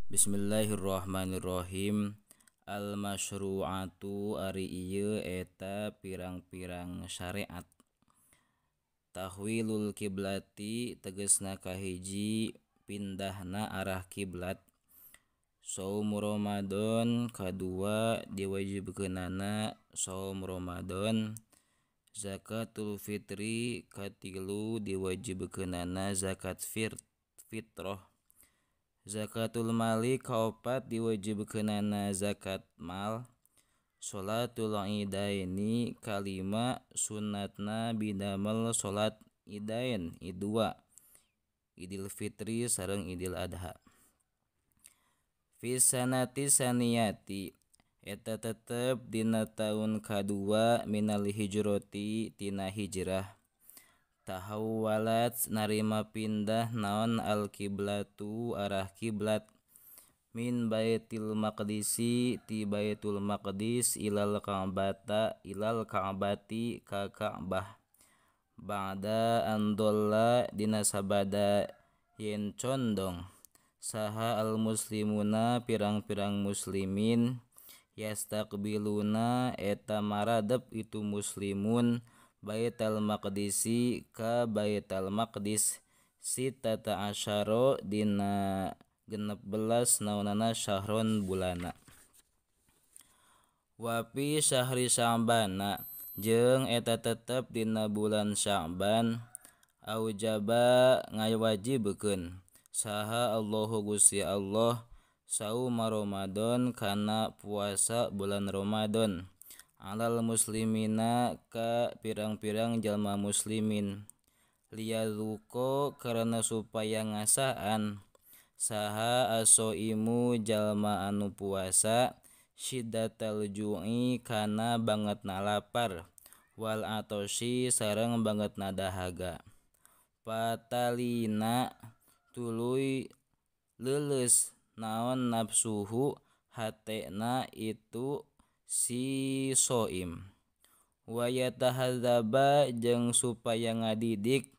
Bismillahirrahmanirrahim. Al-masyru'atu ari ieu eta pirang-pirang syariat. Tahwilul kiblati tegasna kahiji pindahna arah kiblat. Saum Ramadan kadua diwajibkeunana saum Ramadan. Zakatul fitri katilu diwajibkeunana zakat fitrah. Zakatul mali kaopat diwajibkeunana zakat mal. Salatul idaini kalima sunnatna bidamel salat idain idua Idul Fitri sareng Idul Adha. Fi sanati saniyati eta tetep dina taun kadua minal hijrati tina hijrah. Tahawwalat narima pindah naon al-kiblatu arah kiblat min Baitul Maqdisi ti Baitul Maqdis ilal Ka'bata ilal Ka'bati ka Ka'bah ba'da andolla dina sabada yen condong saha al-muslimuna pirang-pirang muslimin yastaqbiluna eta maradep itu muslimun Baitul Maqdisi ka Baitul Maqdis sitata asyara dina 16 naonana syahron bulana. Wa fi syahri Sya'bana jeung eta tetep dina bulan Sya'ban aujaba ngawajibkeun saha Allahu Gusti Allah sauma Ramadan kana puasa bulan Ramadan alal muslimina ka pirang-pirang jalma muslimin liyadzuqa karena supaya ngasaan saha asoimu jalma anu puasa syiddatal ju'i kana bangetna lapar wal atosi sareng bangetna dahaga patalina tuluy leuleus naon nafsuhu hatena itu si soim wa yatahadzaba jeung supaya ngadidik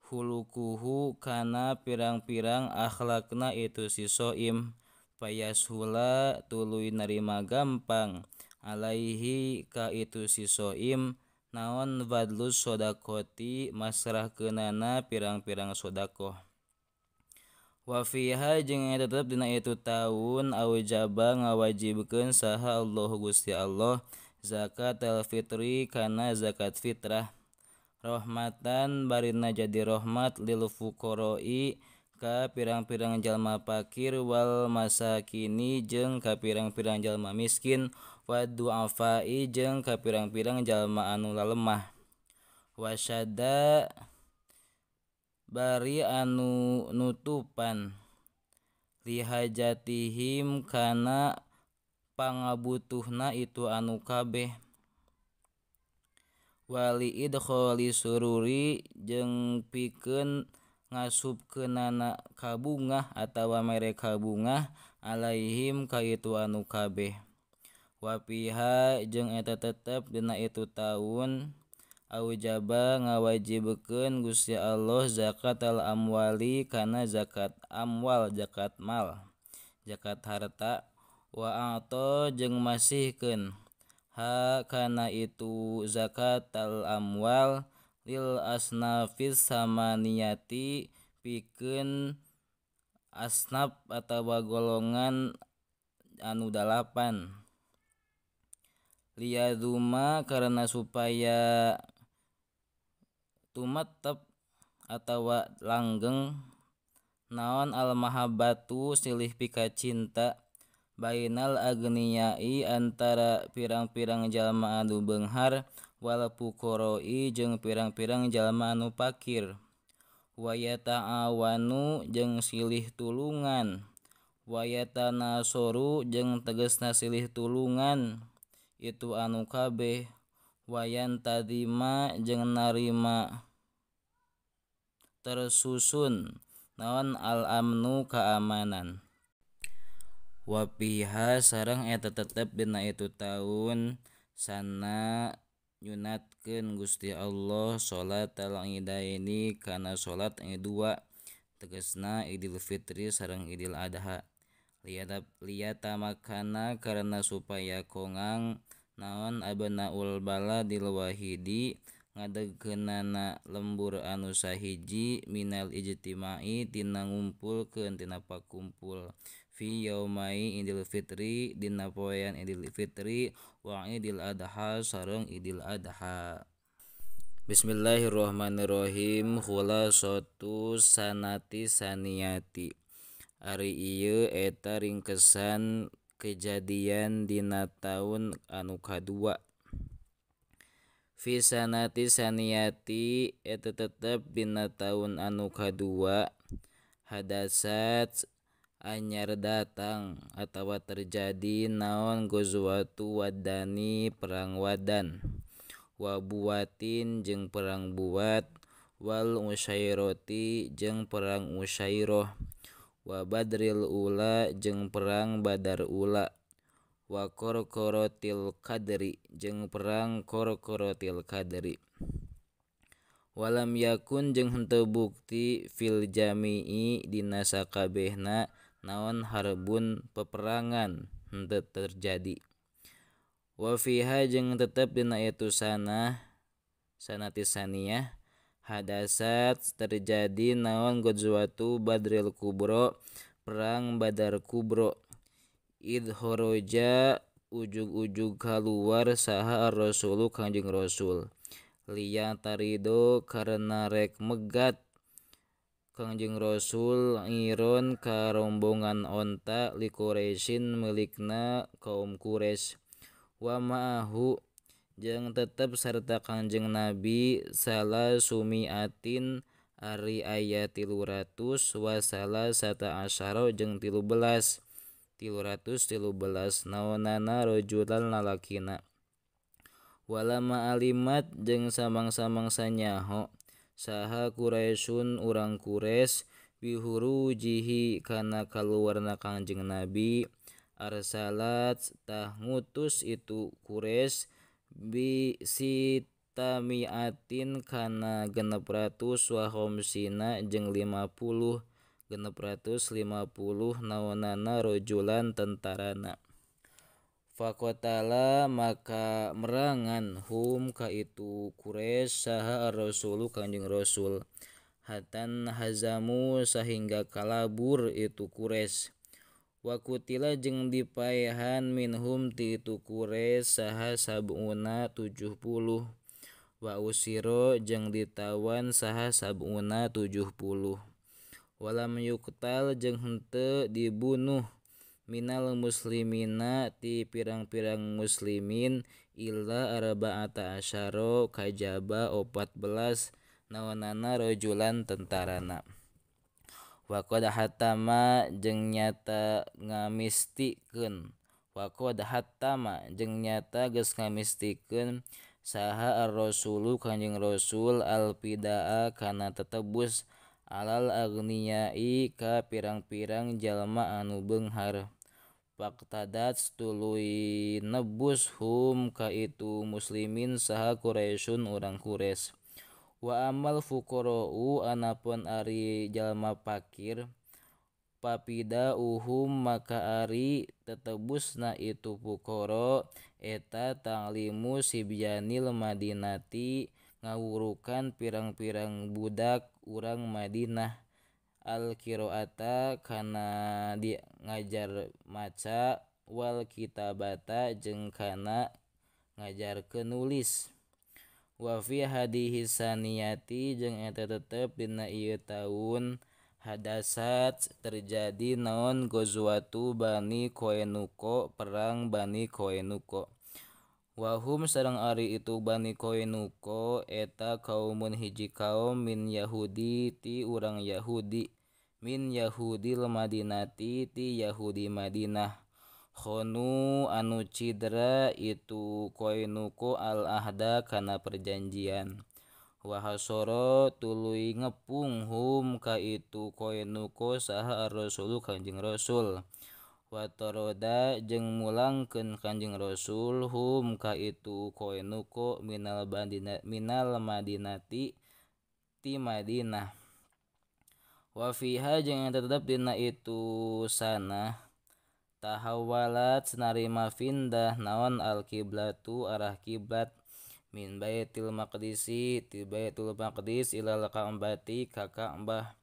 hulukuhu kana pirang-pirang akhlakna itu si soim payashula tuluy narima gampang alaihi ka itu si soim naon fadlus sodaqoti masrahkeunana pirang-pirang sodakoh. Wa fiha jeung eta tetep dina itu taun aujaba ngawajibkeun saha Allahu Gusti Allah zakatal fitri kana zakat fitrah rahmatan barina jadi rahmat lil fuqara'i ka pirang-pirang jalma fakir wal masakini jeung ka pirang-pirang jalma miskin wa du'afai jeung ka pirang-pirang jalma anu lalemah wasyada bari anu nutupan lihajatihim kana pangabutuhna itu anu kabeh wali idkhali sururi jeung pikeun ngasupkeunana kabungah atawa mere kabungah alaihim ka itu anu kabeh wa fiha jeung eta tetep dina itu taun aujaba ngawajibkeun Gusti Allah zakatal amwali kana zakat amwal zakat mal zakat harta wa a'ta jeung masihkeun ha kana itu zakatal amwal lil asnafis samaniyati pikeun asnaf atawa golongan anu 8 liyadzuma karena supaya tumetep atawa langgeng naon al mahabbatu silih pika cinta bainal agniyai antara pirang-pirang jalma anu beunghar wal fuqara'i jeung pirang-pirang jalma anu fakir wa yata'awanu jeung silih tulungan wa yatanasoru jeung tegasna silih tulungan itu anu kabeh wayan tadima jeung narima tersusun naon al amnu keamanan. Wa fiha sareng eta tetep dina itu taun sana nyunatkeun Gusti Allah salatal idaini kana salat dua tegasna Idul Fitri sareng Idul Adha. Liyatamakkana karena supaya kongang naon abnaul baladil wahidi ngadegkeunana lembur anu sahiji minal ijtima'i tina ngumpulkeun tina pakumpul fi yaumai idil fitri dina poean idil fitri wa idil adha sareng idil adha. Bismillahirrahmanirrahim. Khulasatu sanati saniyati ari ieu eta ringkesan kejadian dina taun anu kadua. Fi sanati saniyati eta tetep dina taun anu kadua hadasat anyar datang atawa terjadi naon ghazwatu waddani perang wadan wa buwatin jeung perang buwat wal usyairati jeung perang usyairah wa badril ula jeung perang badar ula wa qarqaratil kadri jeung perang qarqaratil kadri. Walam yakun jeung henteu bukti fil jami'i dina sakabehna naon harbun peperangan henteu terjadi. Wa fiha jeung tetep dina itu sanah sanati saniyah hadasat terjadi naon ghazwatu badril kubra perang badar kubra id kharaja ujug-ujug kaluar saha ar-rasulu kanjeng rasul liyatarido karena rek megat kanjeng rasul ngiron ka rombongan onta li Quraisyin milikna kaum Quraisy wa ma'ahu jeung tetep sarta kanjeng nabi salasumiatin ari aya 300 wa salasata asyara jeung 13 313 naonana rajulan lalakina. Walama alimat jeung samang-samangsa nyaho saha Quraisyun urang Quraisy bihurujihi kana kaluarna kanjeng nabi arsalat tah ngutus itu Quraisy bi sitamiatin kana 600 wa khamsina jeung 50 650 naonana rajulan tentarana. Faqatala maka merangan hum ka itu Quraisy saha ar-rasulu kanjeng rasul hatan hazamu sahingga kalabur itu Quraisy wa kutila jeung dipaehan minhum ti itu Quraisy saha sab'una 70 wa usiro jeung ditawan saha sab'una 70 walam yuqtal jeung henteu dibunuh minal muslimina ti pirang-pirang muslimin illa arba'ata asyara kajaba 14 naonana rajulan tentarana. Wa qad hatama jeung nyata ngamistikeun wa qad hatama jeung nyata geus ngamistikeun saha ar-rasulu kanjeng rasul al-fidaa kana tetebus alal aghniyai ka pirang-pirang jalma anu beunghar. Faqtadat tuluy nebus hum ka itu muslimin saha Quraisyun urang Quraisy. Wa amal fuqara'u anapun ari jalma fakir papida uhum maka ari tetebusna itu fuqara eta ta'limu sibyanil madinati ngawurukan pirang-pirang budak urang Madinah al-qiraata kana di ngajar maca wal kitabata jeung kana ngajarkeun nulis. Wa fi hadihi saniyati jeung eta tetep dina ieu taun hadasat terjadi naon ghazwatu Bani Qainuqa perang Bani Qainuqa. Wahum sareng ari itu Bani Qainuqa eta kaumun hiji kaum min Yahudi ti urang Yahudi min Yahudil Madinati ti Yahudi Madinah khonu anu cidra itu Qainuqa al ahda kana perjanjian wa hasara tuluy ngepung hum ka itu Qainuqa saha ar-rasulu kanjeng rasul wa taroda jeung mulangkeun kanjeng rasul hum ka itu Qainuqa minal madinati ti Madinah. Wa fiha jeung tetep dina itu sanah Tahawwalat narima pindah naon al-kiblatu arah kiblat min Baitil Maqdisi ti Baitul Maqdis ilal Ka'bati ka Ka'bah.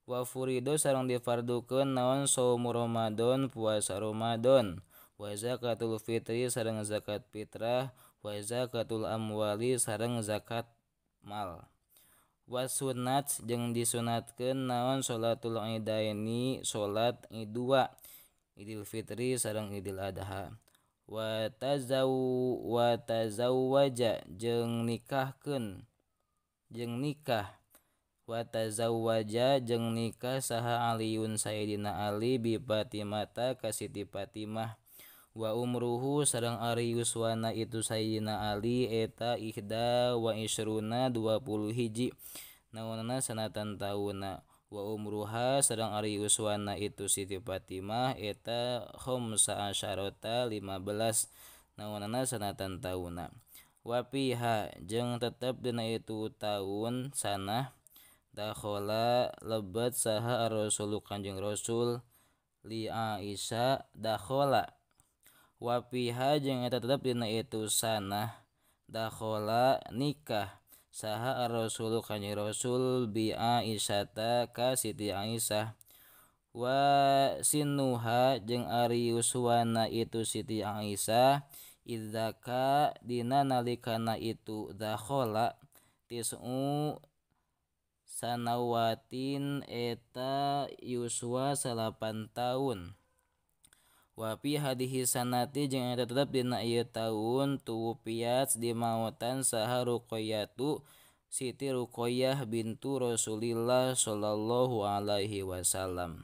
Wa furido sareng difardukeun naon saumu Ramadan puasa Ramadan wa zakatul fitri sareng zakat fitrah wa zakatul amwali sareng zakat mal. Wa sunat jeung disunatkeun naon salatul idaini salat idua Idul Fitri sareng Idul Adha. Wa tazawwaja jeung nikahkeun jeung nikah wa tazawwaja jeung nikah saha Aliun Sayyidina Ali bi Fatimata ka Siti Fatimah. Wa umruhu sareng ari yuswana itu Sayyidina Ali eta ihda wa isruna 21 naonana sanatan tauna. Wa umruha sareng ari yuswana itu Siti Fatimah eta khamsa asyarata 15 naonana sanatan tauna. Wa fiha jeung tetep dina itu taun sanah dakhala lebet saha ar-rasul Kanjeng Rasul li Aisyah dakhala. Wa fiha jeung eta tetep dina itu sanah dakhala nikah saha ar-rasul Kanjeng Rasul bi Aisyata ka Siti Aisyah. Wa sinuha jeung ari yuswana itu Siti Aisyah idzaka dina nalikana itu dakhala tis'u sanawatin eta yuswa 8 taun. Wa fi hadhihi sanati jeung eta tetep dina ieu taun tuwfiat dimaotan saha Ruqayyatu Siti Ruqayyah bintu Rasulillah sallallahu alaihi wasallam.